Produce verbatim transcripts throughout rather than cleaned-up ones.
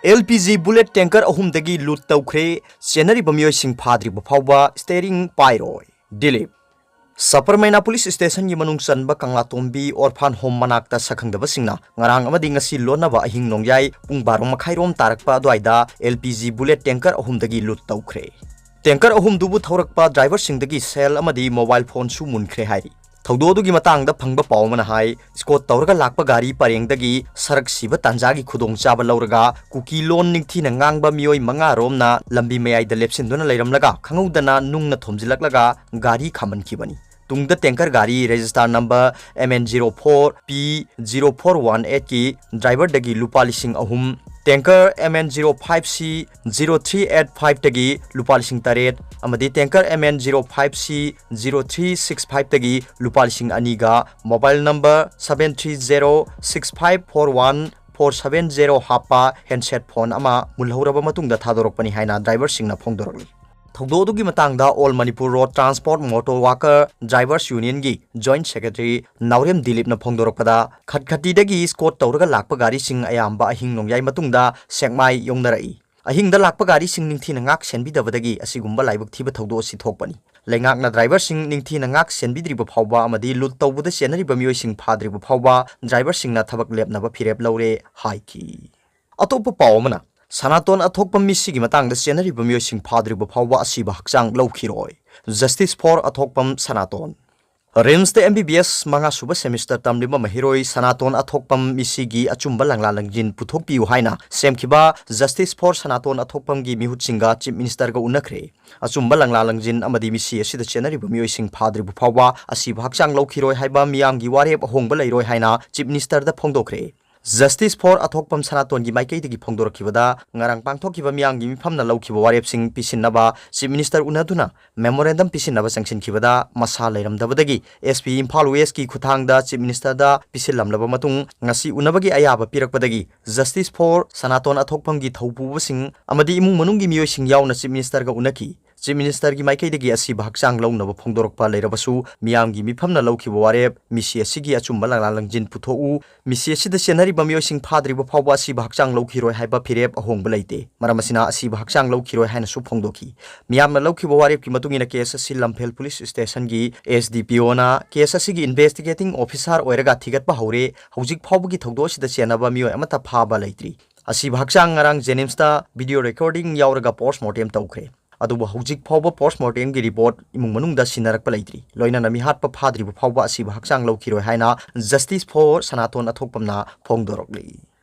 L P G bullet tanker ꯑꯍꯨꯝꯗꯒꯤ ꯂꯨꯠ ꯇꯧꯈ꯭ꯔꯦ꯫ ꯆꯦꯟꯅꯔꯤꯕ ꯃꯤꯑꯣꯏꯁꯤꯡ ꯐꯥꯗ꯭ꯔꯤꯕ ꯐꯥꯎꯕ steering ꯄꯥꯏꯔꯣꯏ꯫ ꯗꯤꯂꯤꯞ꯫ ꯁꯕꯔꯃꯩꯅꯥ ꯄꯨꯂꯤꯁ ꯁ꯭ꯇꯦꯁꯟꯒꯤ ꯃꯅꯨꯡ ꯆꯟꯕ ꯀꯪꯂꯥꯇꯣꯝꯕꯤ orphan home ꯃꯅꯥꯛꯇ ꯁꯛꯈꯪꯗꯕꯁꯤꯡꯅ ꯉꯔꯥꯡ ꯑꯃꯗꯤ ꯉꯁꯤ ꯂꯣꯟꯅꯕ ꯑꯍꯤꯡ ꯅꯣꯡꯌꯥꯏ ꯄꯨꯡ ꯕꯥꯔꯣ ꯃꯈꯥꯏꯔꯣꯝ ꯇꯥꯔꯛꯄ ꯑꯗꯨꯋꯥꯏꯗ L P G bullet tanker ꯑꯍꯨꯝꯗꯒꯤ ꯂꯨꯠ ꯇꯧꯈ꯭ꯔꯦ꯫ Tanker ꯑꯍꯨꯝꯗꯨꯕꯨ ꯊꯧꯔꯛꯄ ꯗ꯭ꯔꯥꯏꯚꯔꯁꯤꯡꯗꯒꯤ ꯁꯦꯜ ꯑꯃꯗꯤ ꯃꯣꯕꯥꯏꯜ ꯐꯣꯟꯁꯨ ꯃꯨꯟꯈ꯭ꯔꯦ ꯍꯥꯏꯔꯤ꯫ ꯊꯧꯗꯣꯛ ꯑꯗꯨꯒꯤ ꯃꯇꯥꯡꯗ ꯐꯪꯕ ꯄꯥꯎ ꯑꯃꯅ ꯍꯥꯏ, ꯁ꯭ꯀꯣꯠ ꯇꯧꯔꯒ ꯂꯥꯛꯄ ꯒꯥꯔꯤ ꯄꯔꯦꯡꯗꯒꯤ ꯁꯔꯛ ꯁꯤꯕ ꯇꯥꯟꯖꯥꯒꯤ ꯈꯨꯗꯣꯡꯆꯥꯕ ꯂꯧꯔꯒ ꯀꯨꯀꯤ ꯂꯣꯟ ꯅꯤꯡꯊꯤꯅ ꯉꯥꯡꯕ ꯃꯤꯑꯣꯏ ꯃꯉꯥꯔꯣꯝꯅ ꯂꯝꯕꯤ ꯃꯌꯥꯏꯗ ꯂꯦꯞꯁꯤꯟꯗꯨꯅ ꯂꯩꯔꯝꯂꯒ ꯈꯪꯍꯧꯗꯅ ꯅꯨꯡꯅ ꯊꯣꯝꯖꯤꯜꯂꯛꯂꯒ ꯒꯥꯔꯤ ꯈꯥꯝꯍꯟꯈꯤꯕꯅꯤ꯫ ꯇꯨꯡꯗ tanker ꯒꯥꯔꯤ register number M N zero four P zero four one eight ꯀꯤ ꯗ꯭ꯔꯥꯏꯚꯔꯗꯒꯤ ꯂꯨꯄꯥ ꯂꯤꯁꯤꯡ ꯑꯍꯨꯝ, tanker M N zero five C zero three eight five ꯇꯒꯤ ꯂꯨꯄꯥ ꯂꯤꯁꯤꯡ ꯇꯔꯦꯠ ꯑꯃꯗꯤ tanker M N zero five C zero three six five ꯇꯒꯤ ꯂꯨꯄꯥ ꯂꯤꯁꯤꯡ ꯑꯅꯤꯒ mobile number seven three zero six five four one four seven zero ꯍꯥꯞꯄ handset phone ꯑꯃ ꯃꯨꯜꯍꯧꯔꯕ ꯃꯇꯨꯡꯗ ꯊꯥꯗꯣꯔꯛꯄꯅꯤ ꯍꯥꯏꯅ ꯗ꯭ꯔꯥꯏꯚꯔꯁꯤꯡꯅ ꯐꯣꯡꯗꯣꯔꯛꯂꯤ꯫ ꯊꯧꯗꯣꯛ ꯑꯗꯨꯒꯤ ꯃꯇꯥꯡꯗ All Manipur Road Transport Motor Worker Drivers Union ꯒꯤ joint secretary ꯅꯥꯎꯔꯦꯝ ꯗꯤꯂꯤꯞꯅ ꯐꯣꯡꯗꯣꯔꯛꯄꯗ, ꯈꯠꯈꯇꯤꯗꯒꯤ ꯁ꯭ꯀꯣꯠ ꯇꯧꯔꯒ ꯂꯥꯛꯄ ꯒꯥꯔꯤꯁꯤꯡ ꯑꯌꯥꯝꯕ ꯑꯍꯤꯡ ꯅꯣꯡꯌꯥꯏ ꯃꯇꯨꯡꯗ ꯁꯦꯛꯃꯥꯏ ꯌꯧꯅꯔꯛꯏ꯫ ꯑꯍꯤꯡꯗ ꯂꯥꯛꯄ ꯒꯥꯔꯤꯁꯤꯡ ꯅꯤꯡꯊꯤꯅ ꯉꯥꯛ ꯁꯦꯟꯕꯤꯗꯕꯗꯒꯤ ꯑꯁꯤꯒꯨꯝꯕ ꯂꯥꯏꯕꯛ ꯊꯤꯕ ꯊꯧꯗꯣꯛ ꯑꯁꯤ ꯊꯣꯛꯄꯅꯤ꯫ ꯂꯩꯉꯥꯛꯅ ꯗ꯭ꯔꯥꯏꯚꯔꯁꯤꯡ ꯅꯤꯡꯊꯤꯅ ꯉꯥꯛ ꯁꯦꯟꯕꯤꯗ꯭ꯔꯤꯕ ꯐꯥꯎꯕ ꯑꯃꯗꯤ ꯂꯨꯠ ꯇꯧꯕꯗ ꯆꯦꯟꯅꯔꯤꯕ ꯃꯤꯑꯣꯏꯁꯤꯡ ꯐꯥꯗ꯭ꯔꯤꯕ ꯐꯥꯎꯕ ꯗ꯭ꯔꯥꯏꯚꯔꯁꯤꯡꯅ ꯊꯕꯛ ꯂꯦꯞꯅꯕ ꯐꯤꯔꯦꯞ ꯂꯧꯔꯦ ꯍꯥꯏꯈꯤ꯫ ꯑꯇꯣꯞꯄ ꯄꯥꯎ ꯑꯃꯅ, ꯁꯅꯥꯇꯣꯟ ꯑꯊꯣꯛꯄꯝ ꯃꯤꯁꯤꯒꯤ ꯃꯇꯥꯡꯗ ꯆꯦꯟꯅꯔꯤꯕ ꯃꯤꯑꯣꯏꯁꯤꯡ ꯐꯥꯗ꯭ꯔꯤꯕ ꯐꯥꯎꯕ ꯑꯁꯤꯕ ꯍꯛꯆꯥꯡ ꯂꯧꯈꯤꯔꯣꯏ꯫ Justice for ꯑꯊꯣꯛꯄꯝ ꯁꯅꯥꯇꯣꯟ꯫ ꯔꯤꯝꯁꯇ M B B S ꯃꯉꯥ ꯁꯨꯕ semester ꯇꯝꯂꯤꯕ ꯃꯍꯩꯔꯣꯏ ꯁꯅꯥꯇꯣꯟ ꯑꯊꯣꯛꯄꯝ ꯃꯤꯁꯤꯒꯤ ꯑꯆꯨꯝꯕ ꯂꯪꯂꯥ ꯂꯪꯖꯤꯟ ꯄꯨꯊꯣꯛꯄꯤꯌꯨ ꯍꯥꯏꯅ ꯁꯦꯝꯈꯤꯕ Justice for ꯁꯅꯥꯇꯣꯟ ꯑꯊꯣꯛꯄꯝꯒꯤ ꯃꯤꯍꯨꯠꯁꯤꯡꯒ Chief Ministerꯒ ꯎꯅꯈ꯭ꯔꯦ꯫ ꯑꯆꯨꯝꯕ ꯂꯪꯂꯥ ꯂꯪꯖꯤꯟ ꯑꯃꯗꯤ ꯃꯤꯁꯤ ꯑꯁꯤꯗ ꯆꯦꯟꯅꯔꯤꯕ ꯃꯤꯑꯣꯏꯁꯤꯡ ꯐꯥꯗ꯭ꯔꯤꯕ ꯐꯥꯎꯕ ꯑꯁꯤꯕ ꯍꯛꯆꯥꯡ ꯂꯧꯈꯤꯔꯣꯏ ꯍꯥꯏꯕ ꯃꯤꯌꯥꯝꯒꯤ ꯋꯥꯔꯦꯞ ꯑꯍꯣꯡꯕ ꯂꯩꯔꯣꯏ ꯍꯥꯏꯅ Chief Ministerꯗ ꯐꯣꯡꯗꯣꯛꯈ꯭ꯔꯦ꯫ Justice for ꯑꯊꯣꯛꯄꯝ ꯁꯅꯥꯇꯣꯟꯒꯤ ꯃꯥꯏꯀꯩꯗꯒꯤ ꯐꯣꯡꯗꯣꯔꯛꯈꯤꯕꯗ, ꯉꯔꯥꯡ ꯄꯥꯡꯊꯣꯛꯈꯤꯕ ꯃꯤꯌꯥꯝꯒꯤ ꯃꯤꯐꯝꯅ ꯂꯧꯈꯤꯕ ꯋꯥꯔꯦꯞꯁꯤꯡ ꯄꯤꯁꯤꯟꯅꯕ Chief Minister ꯎꯅꯗꯨꯅ memorandum ꯄꯤꯁꯤꯟꯅꯕ ꯆꯪꯁꯤꯟꯈꯤꯕꯗ ꯃꯁꯥ ꯂꯩꯔꯝꯗꯕꯗꯒꯤ S P ꯏꯝꯐꯥꯜ Westꯀꯤ ꯈꯨꯠꯊꯥꯡꯗ Chief Ministerꯗ ꯄꯤꯁꯤꯜꯂꯝꯂꯕ ꯃꯇꯨꯡ, ꯉꯁꯤ ꯎꯅꯕꯒꯤ ꯑꯌꯥꯕ ꯄꯤꯔꯛꯄꯗꯒꯤ Justice for ꯁꯅꯥꯇꯣꯟ ꯑꯊꯣꯛꯄꯝꯒꯤ ꯊꯧꯄꯨꯕꯁꯤꯡ ꯑꯃꯗꯤ ꯏꯃꯨꯡ ꯃꯅꯨꯡꯒꯤ ꯃꯤꯑꯣꯏꯁꯤꯡ ꯌꯥꯎꯅ Chief Ministerꯒ ꯎꯅꯈꯤ꯫ Chief Ministerꯒꯤ ꯃꯥꯏꯀꯩꯗꯒꯤ ꯑꯁꯤꯕ ꯍꯛꯆꯥꯡ ꯂꯧꯅꯕ ꯐꯣꯡꯗꯣꯔꯛꯄ ꯂꯩꯔꯕꯁꯨ, ꯃꯤꯌꯥꯝꯒꯤ ꯃꯤꯐꯝꯅ ꯂꯧꯈꯤꯕ ꯋꯥꯔꯦꯞ, ꯃꯤꯁꯤ ꯑꯁꯤꯒꯤ ꯑꯆꯨꯝꯕ ꯂꯥꯡꯂꯥꯡ ꯂꯪꯖꯤꯟ ꯄꯨꯊꯣꯛꯎ, ꯃꯤꯁꯤ ꯑꯁꯤꯗ ꯆꯦꯟꯅꯔꯤꯕ ꯃꯤꯑꯣꯏꯁꯤꯡ ꯐꯥꯗ꯭ꯔꯤꯕ ꯐꯥꯎꯕ ꯑꯁꯤꯕ ꯍꯛꯆꯥꯡ ꯂꯧꯈꯤꯔꯣꯏ ꯍꯥꯏꯕ ꯐꯤꯔꯦꯞ ꯑꯍꯣꯡꯕ ꯂꯩꯇꯦ꯫ ꯃꯔꯝ ꯑꯁꯤꯅ, ꯑꯁꯤꯕ ꯍꯛꯆꯥꯡ ꯂꯧꯈꯤꯔꯣꯏ ꯍꯥꯏꯅꯁꯨ ꯐꯣꯡꯗꯣꯛꯈꯤ꯫ ꯃꯤꯌꯥꯝꯅ ꯂꯧꯈꯤꯕ ꯋꯥꯔꯦꯞꯀꯤ ꯃꯇꯨꯡ ꯏꯟꯅ, case ꯑꯁꯤ ꯂꯝꯐꯦꯜ police stationꯒꯤ S D P Oꯅ case ꯑꯁꯤꯒꯤ investigating officer ꯑꯣꯏꯔꯒ ꯊꯤꯒꯠꯄ ꯍꯧꯔꯦ꯫ ꯍꯧꯖꯤꯛ ꯐꯥꯎꯕꯒꯤ ꯊꯧꯗꯣꯛ ꯑꯁꯤꯗ ꯆꯦꯟꯅꯕ ꯃꯤꯑꯣꯏ ꯑꯃꯠꯇ ꯐꯥꯕ ꯂꯩꯇ꯭ꯔꯤ꯫ ꯑꯁꯤꯕ ꯍꯛꯆꯥꯡ ꯉꯔꯥꯡ JNIMSꯇ video recording ꯌꯥꯎꯔꯒ post mortem ꯇꯧꯈ꯭ꯔꯦ꯫ ꯑꯗꯨꯕꯨ ꯍꯧꯖꯤꯛ ꯐꯥꯎꯕ post mortemꯒꯤ report ꯏꯃꯨꯡ ꯃꯅꯨꯡꯗ ꯁꯤꯟꯅꯔꯛꯄ ꯂꯩꯇ꯭ꯔꯤ꯫ ꯂꯣꯏꯅꯅ ꯃꯤꯍꯥꯠꯄ ꯐꯥꯗ꯭ꯔꯤꯕ ꯐꯥꯎꯕ ꯑꯁꯤꯕ ꯍꯛꯆꯥꯡ ꯂꯧꯈꯤꯔꯣꯏ ꯍꯥꯏꯅ Justice for ꯁꯅꯥꯇꯣꯟ ꯑꯊꯣꯛꯄꯝꯅ ꯐꯣꯡꯗꯣꯔꯛꯂꯤ꯫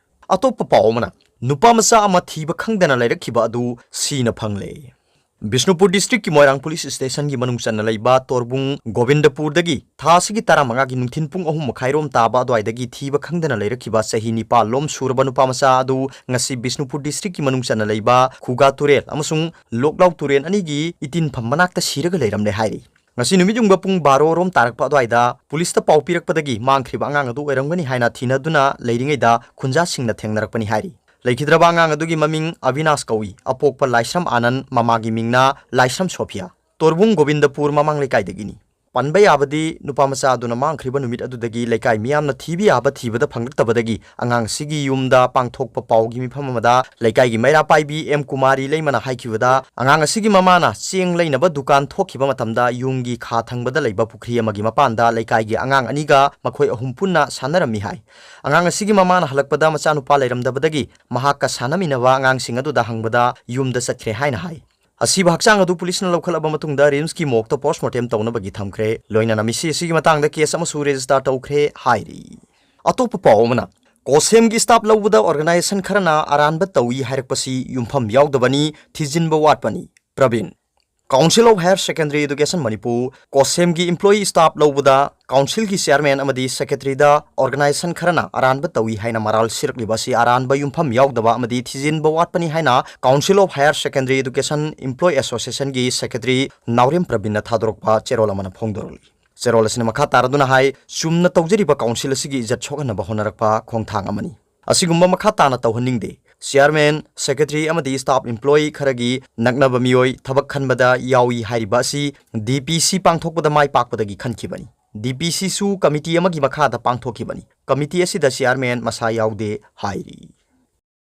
ꯑꯇꯣꯞꯄ ꯄꯥꯎ ꯑꯃꯅ, ꯅꯨꯄꯥ ꯃꯆꯥ ꯑꯃ ꯊꯤꯕ ꯈꯪꯗꯅ ꯂꯩꯔꯛꯈꯤꯕ ꯑꯗꯨ ꯁꯤꯅ ꯐꯪꯂꯦ꯫ ꯕꯤꯁꯅꯨꯄꯨꯔ districtꯀꯤ ꯃꯣꯏꯔꯥꯡ police stationꯒꯤ ꯃꯅꯨꯡ ꯆꯟꯅ ꯂꯩꯕ ꯇꯣꯔꯕꯨꯡ ꯒꯣꯕꯤꯟꯗꯄꯨꯔꯗꯒꯤ ꯊꯥ ꯑꯁꯤꯒꯤ ꯇꯔꯥꯃꯉꯥꯒꯤ ꯅꯨꯡꯊꯤꯟ ꯄꯨꯡ ꯑꯍꯨꯝ ꯃꯈꯥꯏꯔꯣꯝ ꯇꯥꯕ ꯑꯗꯨꯋꯥꯏꯗꯒꯤ ꯊꯤꯕ ꯈꯪꯗꯅ ꯂꯩꯔꯛꯈꯤꯕ ꯆꯍꯤ ꯅꯤꯄꯥꯟ ꯂꯣꯝ ꯁꯨꯔꯕ ꯅꯨꯄꯥ ꯃꯆꯥ ꯑꯗꯨ ꯉꯁꯤ ꯕꯤꯁꯅꯨꯄꯨꯔ districtꯀꯤ ꯃꯅꯨꯡ ꯆꯟꯅ ꯂꯩꯕ ꯈꯨꯒꯥ ꯇꯨꯔꯦꯜ ꯑꯃꯁꯨꯡ ꯂꯣꯛꯂꯥꯎ ꯇꯨꯔꯦꯜ ꯑꯅꯤꯒꯤ ꯏꯇꯤꯟꯐꯝ ꯃꯅꯥꯛꯇ ꯁꯤꯔꯒ ꯂꯩꯔꯝꯂꯦ ꯍꯥꯏꯔꯤ꯫ ꯉꯁꯤ ꯅꯨꯃꯤꯠ ꯌꯨꯡꯕ ꯄꯨꯡ ꯕꯥꯔꯣ ꯔꯣꯝ ꯇꯥꯔꯛꯄ ꯑꯗꯨꯋꯥꯏꯗ ꯄꯨꯂꯤꯁꯇ ꯄꯥꯎ ꯄꯤꯔꯛꯄꯗꯒꯤ ꯃꯥꯡꯈ꯭ꯔꯤꯕ ꯑꯉꯥꯡ ꯑꯗꯨ ꯑꯣꯏꯔꯝꯒꯅꯤ ꯍꯥꯏꯅ ꯊꯤꯅꯗꯨꯅ ꯂꯩꯔꯤꯉꯩꯗ ꯈꯨꯟꯖꯥꯁꯤꯡꯅ ꯊꯦꯡꯅꯔꯛꯄꯅꯤ ꯍꯥꯏꯔꯤ꯫ ꯂꯩꯈꯤꯗ꯭ꯔꯕ ꯑꯉꯥꯡ ꯑꯗꯨꯒꯤ ꯃꯃꯤꯡ ꯑꯕꯤꯅꯥꯁ ꯀꯧꯏ, ꯑꯄꯣꯛꯄ ꯂꯥꯏꯁ꯭ꯔꯝ ꯑꯥꯅꯟ, ꯃꯃꯥꯒꯤ ꯃꯤꯡꯅ ꯂꯥꯏꯁ꯭ꯔꯝ ꯁꯣꯐꯤꯌꯥ, ꯇꯣꯔꯕꯨꯡ ꯒꯣꯕꯤꯟꯗꯄꯨꯔ ꯃꯃꯥꯡ ꯂꯩꯀꯥꯏꯗꯒꯤꯅꯤ꯫ ꯄꯟꯕ ꯌꯥꯕꯗꯤ, ꯅꯨꯄꯥ ꯃꯆꯥ ꯑꯗꯨꯅ ꯃꯥꯡꯈ꯭ꯔꯤꯕ ꯅꯨꯃꯤꯠ ꯑꯗꯨꯗꯒꯤ ꯂꯩꯀꯥꯏ ꯃꯤꯌꯥꯝꯅ ꯊꯤꯕ ꯌꯥꯕ ꯊꯤꯕꯗ ꯐꯪꯂꯛꯇꯕꯗꯒꯤ ꯑꯉꯥꯡ ꯑꯁꯤꯒꯤ ꯌꯨꯝꯗ ꯄꯥꯡꯊꯣꯛꯄ ꯄꯥꯎꯒꯤ ꯃꯤꯐꯝ ꯑꯃꯗ ꯂꯩꯀꯥꯏꯒꯤ ꯃꯩꯔꯥ ꯄꯥꯏꯕꯤ ꯑꯦꯝ ꯀꯨꯃꯥꯔꯤ ꯂꯩꯃꯅ ꯍꯥꯏꯈꯤꯕꯗ, ꯑꯉꯥꯡ ꯑꯁꯤꯒꯤ ꯃꯃꯥꯅ ꯆꯦꯡ ꯂꯩꯅꯕ ꯗꯨꯀꯥꯟ ꯊꯣꯛꯈꯤꯕ ꯃꯇꯝꯗ ꯌꯨꯝꯒꯤ ꯈꯥ ꯊꯪꯕꯗ ꯂꯩꯕ ꯄꯨꯈ꯭ꯔꯤ ꯑꯃꯒꯤ ꯃꯄꯥꯟꯗ ꯂꯩꯀꯥꯏꯒꯤ ꯑꯉꯥꯡ ꯑꯅꯤꯒ ꯃꯈꯣꯏ ꯑꯍꯨꯝ ꯄꯨꯟꯅ ꯁꯥꯟꯅꯔꯝꯃꯤ ꯍꯥꯏ꯫ ꯑꯉꯥꯡ ꯑꯁꯤꯒꯤ ꯃꯃꯥꯅ ꯍꯜꯂꯛꯄꯗ ꯃꯆꯥꯅꯨꯄꯥ ꯂꯩꯔꯝꯗꯕꯗꯒꯤ ꯃꯍꯥꯛꯀ ꯁꯥꯟꯅꯃꯤꯟꯅꯕ ꯑꯉꯥꯡꯁꯤꯡ ꯑꯗꯨꯗ ꯍꯪꯕꯗ ꯌꯨꯝꯗ ꯆꯠꯈ꯭ꯔꯦ ꯍꯥꯏꯅ ꯍꯥꯏ꯫ ꯑꯁꯤꯕ ꯍꯛꯆꯥꯡ ꯑꯗꯨ ꯄꯨꯂꯤꯁꯅ ꯂꯧꯈꯠꯂꯕ ꯃꯇꯨꯡꯗ ꯔꯤꯝꯁꯀꯤ ꯃꯣꯔꯒꯇ ꯄꯣꯁꯠꯃꯣꯔꯇꯦꯝ ꯇꯧꯅꯕꯒꯤ ꯊꯝꯈ꯭ꯔꯦ꯫ ꯂꯣꯏꯅꯅ ꯃꯤꯁꯤ ꯑꯁꯤꯒꯤ ꯃꯇꯥꯡꯗ ꯀꯦꯁ ꯑꯃꯁꯨ ꯔꯦꯖꯤꯁꯇꯥꯔ ꯇꯧꯈ꯭ꯔꯦ ꯍꯥꯏꯔꯤ꯫ ꯑꯇꯣꯞꯄ ꯄꯥꯎ ꯑꯃꯅ, ꯀꯣꯁꯦꯝꯒꯤ ꯁ꯭ꯇꯥꯐ ꯂꯧꯕꯗ ꯑꯣꯔꯒꯅꯥꯏꯖꯦꯁꯟ ꯈꯔꯅ ꯑꯔꯥꯟꯕ ꯇꯧꯏ ꯍꯥꯏꯔꯛꯄꯁꯤ ꯌꯨꯝꯐꯝ ꯌꯥꯎꯗꯕꯅꯤ, ꯊꯤꯖꯤꯟꯕ ꯋꯥꯠꯄꯅꯤ꯫ Prabin. Council of Higher Secondary Education Manipur, ꯀꯣꯁꯦꯝꯒꯤ ꯏꯝꯄ꯭ꯂꯣꯌꯤ ꯁ꯭ꯇꯥꯐ ꯂꯧꯕꯗ ꯀꯥꯎꯟꯁꯤꯜꯒꯤ ꯆꯤꯌꯔꯃꯦꯟ ꯑꯃꯗꯤ ꯁꯦꯀ꯭ꯔꯦꯇꯔꯤꯗ ꯑꯣꯔꯒꯅꯥꯏꯖꯦꯁꯟ ꯈꯔꯅ ꯑꯔꯥꯟꯕ ꯇꯧꯏ ꯍꯥꯏꯅ ꯃꯔꯥꯜ ꯁꯤꯔꯛꯂꯤꯕ ꯑꯁꯤ ꯑꯔꯥꯟꯕ ꯌꯨꯝꯐꯝ ꯌꯥꯎꯗꯕ ꯑꯃꯗꯤ ꯊꯤꯖꯤꯟꯕ ꯋꯥꯠꯄꯅꯤ ꯍꯥꯏꯅ Council of Higher Secondary Education Employee Associationꯒꯤ ꯁꯦꯀ꯭ꯔꯦꯇꯔꯤ ꯅꯥꯎꯔꯦꯝ ꯄ꯭ꯔꯕꯤꯟꯅ ꯊꯥꯗꯣꯔꯛꯄ ꯆꯦꯔꯣꯜ ꯑꯃꯅ ꯐꯣꯡꯗꯣꯔꯛꯂꯤ꯫ ꯆꯦꯔꯣꯜ ꯑꯁꯤꯅ ꯃꯈꯥ ꯇꯥꯔꯗꯨꯅ ꯍꯥꯏ, ꯆꯨꯝꯅ ꯇꯧꯖꯔꯤꯕ ꯀꯥꯎꯟꯁꯤꯜ ꯑꯁꯤꯒꯤ ꯏꯖꯠ ꯁꯣꯛꯍꯟꯅꯕ ꯍꯣꯠꯅꯔꯛꯄ ꯈꯣꯡꯊꯥꯡ ꯑꯃꯅꯤ꯫ ꯑꯁꯤꯒꯨꯝꯕ ꯃꯈꯥ ꯇꯥꯅ ꯇꯧꯍꯟꯅꯤꯡꯗꯦ꯫ ꯆꯤꯌꯥꯔꯃꯦꯟ, ꯁꯦꯀ꯭ꯔꯦꯇꯔꯤ ꯑꯃꯗꯤ ꯁ꯭ꯇꯥꯐ ꯏꯝꯄ꯭ꯂꯣꯌꯤ ꯈꯔꯒꯤ ꯅꯛꯅꯕ ꯃꯤꯑꯣꯏ ꯊꯕꯛ ꯈꯟꯕꯗ ꯌꯥꯎꯏ ꯍꯥꯏꯔꯤꯕ ꯑꯁꯤ ꯗꯤ ꯄꯤ ꯁꯤ ꯄꯥꯡꯊꯣꯛꯄꯗ ꯃꯥꯏ ꯄꯥꯛꯄꯗꯒꯤ ꯈꯟꯈꯤꯕꯅꯤ꯫ ꯗꯤ ꯄꯤ ꯁꯤꯁꯨ ꯀꯃꯤꯇꯤ ꯑꯃꯒꯤ ꯃꯈꯥꯗ ꯄꯥꯡꯊꯣꯛꯈꯤꯕꯅꯤ꯫ ꯀꯃꯤꯇꯤ ꯑꯁꯤꯗ ꯆꯤꯌꯥꯔꯃꯦꯟ ꯃꯁꯥ ꯌꯥꯎꯗꯦ ꯍꯥꯏꯔꯤ꯫